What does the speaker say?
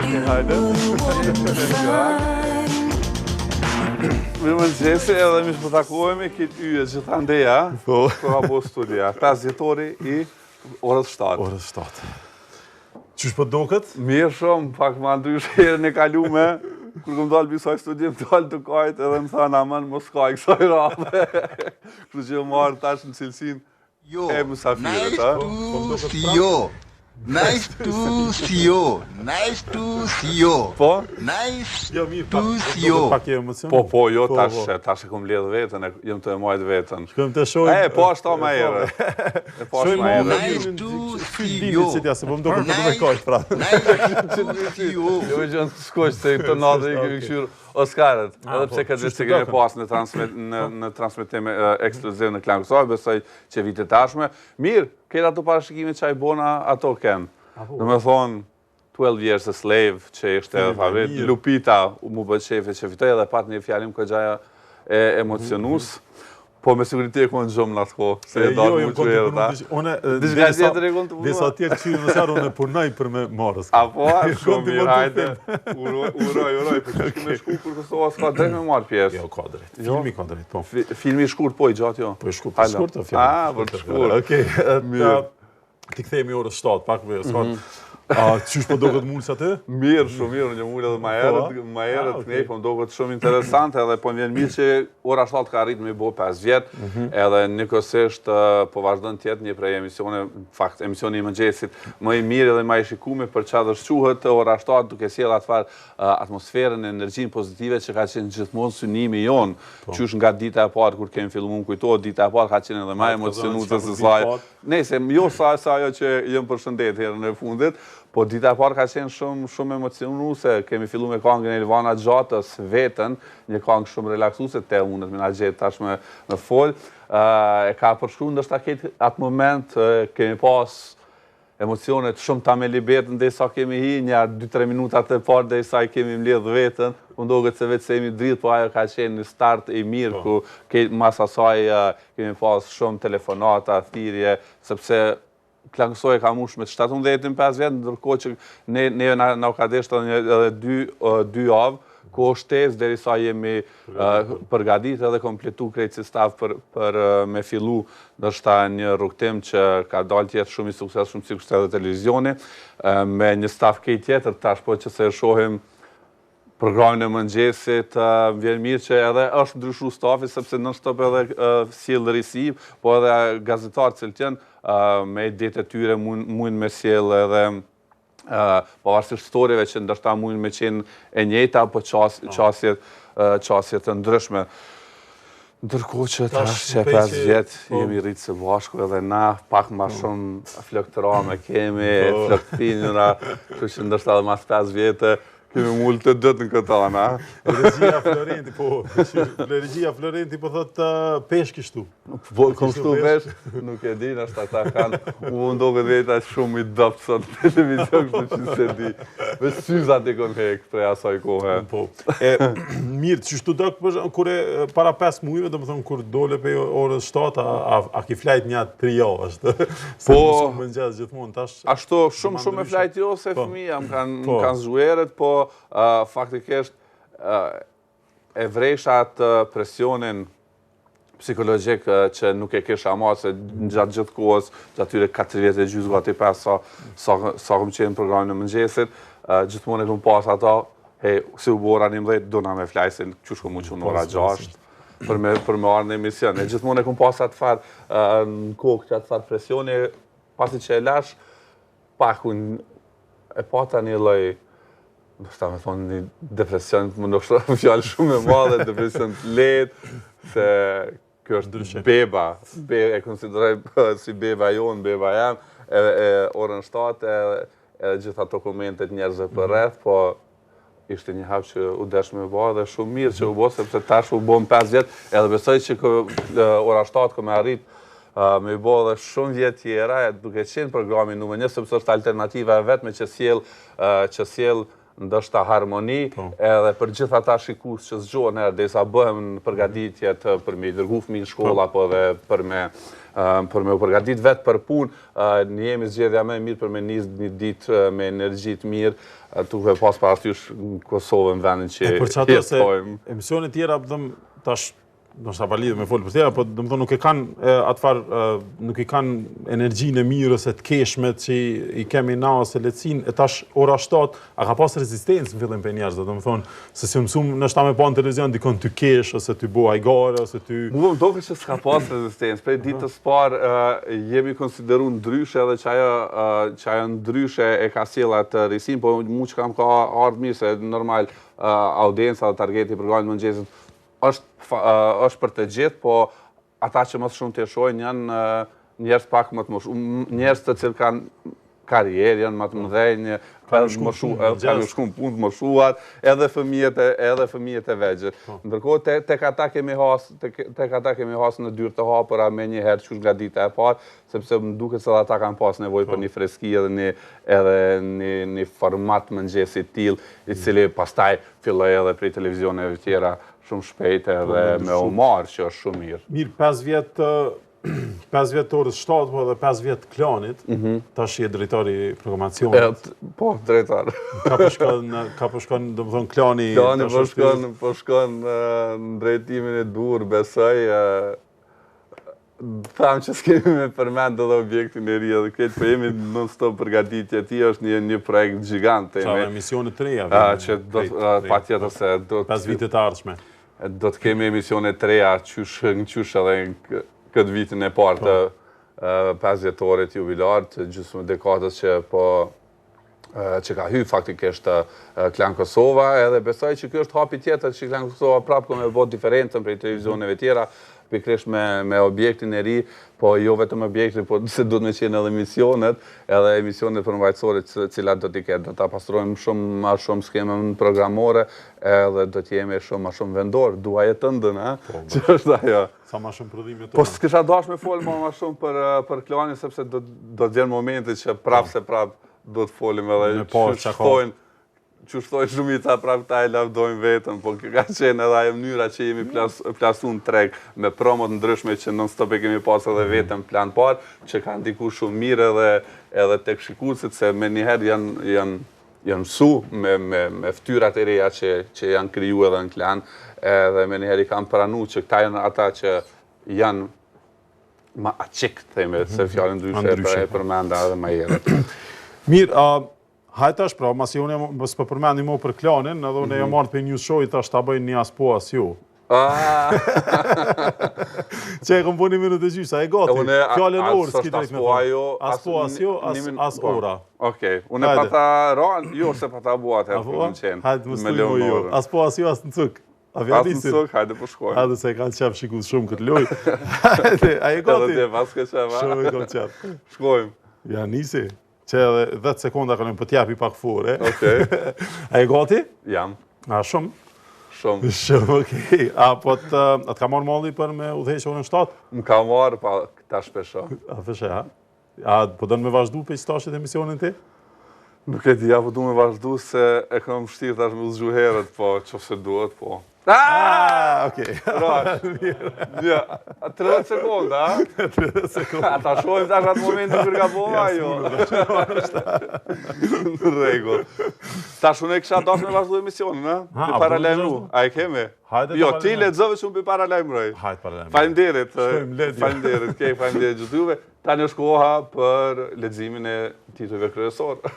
Okej, hajde. Mirëmëngjesi edhe mirë po takohemi, këtë yje gjithandej, a? Po. Po ka bo studia. 5 vjetori i orës 7. Orës 7. Qysh po doket? Mirë shumë, pak ma ndryshe herën e kalume, kur kom dalë pi ksaj studie, më dalë të kajt edhe më thanë aman mos kaj kësaj radhe. Kështu që më marrë tash në cilësinë Jo, e musafirit, nice a? to see you. Nice to see you. Nice to see you. Po? Nice Jo, mirë, pak, to see you. doket pak e emocion. Po, po, jo, Po, tash, po. tash e kom lidh veten, e, jam të e majt veten. Shkojmë të shohim. E, po ashtu ma herët. E po ashtu Shohim ma herët. Nice to see you. Që t'ja, se po më doket po du me kajt, pra. Nice to see you. Jo, i gjënë të shkojsh, se këtë natë i kemi okay. këshyrë Oscarët, Ah, edhe po, pse këtë qysh vit të se kemi doken? pas në, transmet, në, në transmetim e, ekskluziv në Klan Kosovë, besoj që vitet tashme. Mirë, këtë ato parashikime që ai bona, ato ken. po. Do me thonë, 12 Years a Slave, që ishte Filmi edhe favorit, mirë. Lupita, u mu bë qefi që fitoi edhe pat një fjalim këgjaja e emocionues. Po me siguri ti e kon gjumë në atë kohë, se e Jo, dalë jam mu kon që të erë, punu ta. diç- Unë, e, Diçka derisa- tjetër e kon të Derisa punua. tjerë qyrin më sarë, unë punoj për me marrë Oscar. A po, a, Jam shumë kon të mirë, montu hajde. film. Uroj, uroj, uroj, po qysh kemi shku kur Kosova s'ka drejt me marrë pjesë. Jo, ka drejt. Jo. Filmi ka drejt, po. Fi- Filmi i shkurt, po i gjatë jo. Po i shkurt, Hala. shkurt o fjala. Ah, po të shkurt. Okej, e, Mirë. ta- Ti kthehemi orës 7, pak më Oscar. A qysh po doket mulës aty? Mirë, shumë mirë, unë jam ulë edhe ma herët, Po, ma herët Ah, okay. okej. po më duket shumë interesante edhe po më vjen mirë që ora 7 ka arrit me i bo 5 vjet, Mhm. edhe njëkohësisht eh, po vazhdon të jetë një prej emisione, në fakt emisioni i mëngjesit më i mirë edhe më i shikuar për çfarë shquhet ora 7 duke sjellë atë farë eh, atmosferën, energjinë pozitive që ka qenë gjithmonë synimi jon, Po. qysh nga dita e parë kur kemi filluar, më kujtohet dita e parë ka qenë edhe më A, të ka zonë, emocionuese çka se po sa ditë parë? Nëse jo sa sa ajo që jam përshëndet herën e fundit, po dita e parë ka qenë shumë shumë emocionuese. Kemi filluar me këngën e Elvana Gjatës, Veten, një këngë shumë relaksuese te unë me na gjet tash me me fol. Ë, e ka përshkruar ndoshta këtë atë moment ë, kemi pas emocionet shumë ta me libetën derisa kemi hi, një 2-3 minuta të parë derisa i kemi mbledh veten, u ndoket se vetë se jemi dritë, po ajo ka qenë një start i mirë ku ke, mas asaj ë, kemi pas shumë telefonata, thirrje, sepse Klan Kosova e ka mush me 17-in 5 vjet, ndërkohë që ne ne na na u ka deshtë edhe një edhe dy ë, dy javë kohë shtesë derisa jemi ë, përgatit edhe kompletu krejt si staf për për ë, me fillu ndoshta një rrugtim që ka dalë të jetë shumë i suksesshëm sikurse edhe televizioni, ë, me një staf krejt tjetër tash po që se e shohim programin e mëngjesit, ë, më vjen mirë që edhe është ndryshu stafi, sepse non stop edhe ë, sjell risi, po edhe gazetarët cilët janë ë, me idetë e tyre mund mund me sjell edhe ë, pavarësisht storjeve që ndoshta mund me qenë e njëjta, po qas, qasjet ë, qasje të ndryshme. Ndërkohë që tash që prej 5 që- vjet po. jemi rritë së bashku edhe na pak ma shumë flok të rame kemi, Po. flok të thinjura, kështu që ndoshta edhe mas 5 vjetë kemi mul të dytë në këtë anë, a? Regjia Florenti, po, regjia Florenti po thot uh, peshk kështu. Po, kom shtu peshk? vesh, nuk e di, nështë ata kanë, u më ndoket veta shumë i dëpë sot në televizion, kështu që se di. Veç syzat i kom hek prej asaj kohe. Po. E mirë, qysh tu dok për shembull, kur e para 5 muajve, domethënë kur dole pe orës 7, a, a, a ki flajt një 3 javë ashtu. Se Po. më shumë mëngjes gjithmonë tash. Ashtu, shumë Ma shumë e ndryshe. flajt jo se Po. fëmija më kanë Po. më kanë zgjuar po uh, faktikisht uh, e vresha atë presionin psikologjik ë, që nuk e kisha ma se gjatë gjithë kohës, gjatë atyre 4 vjet e gjysmë gati 5 sa sa sa kam qenë në programin e mëngjesit, ë, gjithmonë e kam pas ato, hej, si u bora 11, do na me flaj se qysh kom u çu në ora 6 për me për me ardhë në emision. E gjithmonë e kam pas atë farë ë, në kokë që atë farë presioni, pasi që e lash, pak unë e pata një lloj ndoshta me thonë një depresion, më ndoshta fjalë shumë e madhe, depresion të lehtë, se kjo është Ndryshe. beba, be, e konsideroj si beba jonë, beba jam, edhe e, orën 7, edhe, edhe gjitha ato komentet njerëzve për rreth, po ishte një hap që u desh me bë dhe shumë mirë që u bë sepse tash u bën 5 vjet, edhe besoj që kë, e, ora 7 kë me arrit e, me i bë edhe shumë vjet tjera, e duke qenë programi numër 1 sepse është alternativa e vetme që sjell e, që sjell ndoshta harmoni po. edhe për gjithë ata shikues që zgjohen herët derisa bëhen në përgatitjet për me i dërgu fëmijë në shkollë po. apo edhe për me për me u përgatit vetë për punë, ne jemi zgjedhja më e mirë për me nis një ditë me energji të mirë, duke pas parasysh në Kosovën vendin që jetojmë. Emisionet tjera, do tash ndoshta pa lidhje me folë për tjera, po domethënë nuk e kanë atë farë, nuk i kanë energjinë e mirë ose të keshme që i kemi na ose lehtësinë, e tash ora 7, a ka pas rezistencë në fillim prej njerëzve, domethënë, se si mësum ndoshta me pa në televizion dikon tu kesh, ose tu bo hajgare, ose tu... Mu më doket që s'ka pas rezistencë, prej ditës parë jemi konsideru ndryshe edhe që ajo, që ajo ndryshe e ka sjellë atë risinë, po mu që kam ka ardhë mirë se normal audienca dhe targeti i programit mëngjesit është është për të gjithë, po ata që më shumë të shohin janë njerëz pak më të moshuar, njerëz të cilët kanë karrierë, janë më të mëdhenj, kanë shku moshu, kanë shku në punë të moshuar, edhe fëmijët e edhe fëmijët e vegjël. Po. Ndërkohë te tek ata kemi has, tek tek ata kemi has në dyer të hapura menjëherë qysh nga dita e parë, sepse më duket se edhe ata kanë pas nevojë për po. një freski edhe një edhe një një format mëngjesi të tillë, i cili pastaj filloi edhe prej televizioneve tjera shumë shpejt po, edhe me u marrë, që është shumë mirë. Mirë, 5 vjet 5 vjet orës 7, po edhe 5 vjet Klanit, mm -hmm. tash je drejtor i programacionit. Po, drejtor. Ka po shkon, ka po shkon, domethënë Klani... Klani po shkon, po shkon në drejtimin e duhur, besoj, Thamë që s'kemi me përmend edhe objektin e ri edhe këtë, po jemi non stop përgatitje tij, është një, një projekt gjigant. Qa dhe emisione të reja? Që do të, patjetër se do të... 5 vitet e ardhshme. Do të kemi emisione të reja qysh, në qysh edhe në këtë vitin e parë të 5 po. vjetorit jubilar, të gjysmë dekadës që po që ka hy faktikisht Klan Kosova, edhe besoj që ky është hapi tjetër që Klan Kosova prapë ka me bo diferencën prej televizioneve tjera, pikërisht me, me objektin e ri, po jo vetëm objektin, po se duhet me qenë edhe emisionet, edhe emisionet përmbajtësore të cilat do t'i ketë, do ta pastrojmë shumë ma shumë skemën programore, edhe do t'jemi shumë ma shumë vendor, duaje tëndën, ha? Po, që është ajo? Sa ma shumë prodhime tona. Po s'kisha dash me fol ma ma shumë për për Klanin sepse do do të vjen momenti që prapë po. se prapë do të folim edhe me pa çka thonë qysh thonë shumica prapë ta e lavdojnë veten, po kjo ka qenë edhe ajo mënyra që jemi plas, plasu në treg me promo të ndryshme që non stop e kemi pas edhe mhm. veten plan parë, që ka ndiku shumë mirë edhe edhe tek shikuesit se menjëherë janë janë janë mësu me, me, me ftyrat e reja që, që janë kriju edhe në Klan, edhe menjëherë i kanë pranu që këta janë ata që janë ma açik, themi, se mhm. fjalën ndryshe e po. përmenda edhe ma herët. Mirë, a, hajt tash pra, masi unë mos po përmendi mo për Klanin, edhe unë mm -hmm. jam ardhë për një show i tash ta bëj një as po as jo. Ah. Që e kom bo një minutë e gjysë, a je gati? Fjalën orë, s'ki drejt me thonë. As po, as jo, as, as po. ora. Okej, unë e pata ranë, jo se pata bo atëherë për më qenë. Hajde, më stuj mu jo. As po, as jo, as në cuk. As në cuk, hajde po shkojmë. Hajde se e kanë qef shikusit shumë këtë lojë. Hajde, a je gati? Edhe ti e paske qef, a? Shumë e kam qef. Shkojmë. Ja, nisi. Që edhe 10 sekonda kalojnë, po t'japi pak fore. Okej. A je gati? Jam. A shumë? Shumë. Shumë, okej. A po të, a të ka marrë malli për me udhëheq orën 7? Më ka marrë, pa tash pe shoh. A pe sheh, a? A po don me vazhdu prej tashit emisionin ti? Nuk e di, a po du me vazhdu se e kam vështirë tash me u zgju herët, po qoftë se duhet, po. Ah, okej. Rash. Ja, 30 sekonda, a? 30 sekonda. A ta shohim tash atë momentin kur gabova, jo? Në rregull. Tash unë e kisha dashur me vazhdu emisionin, a? Ha, Me paralajmëru. A e kemi? Hajde Jo, ti lexove që unë po paralajmëroj. Hajde paralajmëroj. Faleminderit. Faleminderit, kej, faleminderit gjithë juve. Tani është koha për leximin e titujve kryesorë.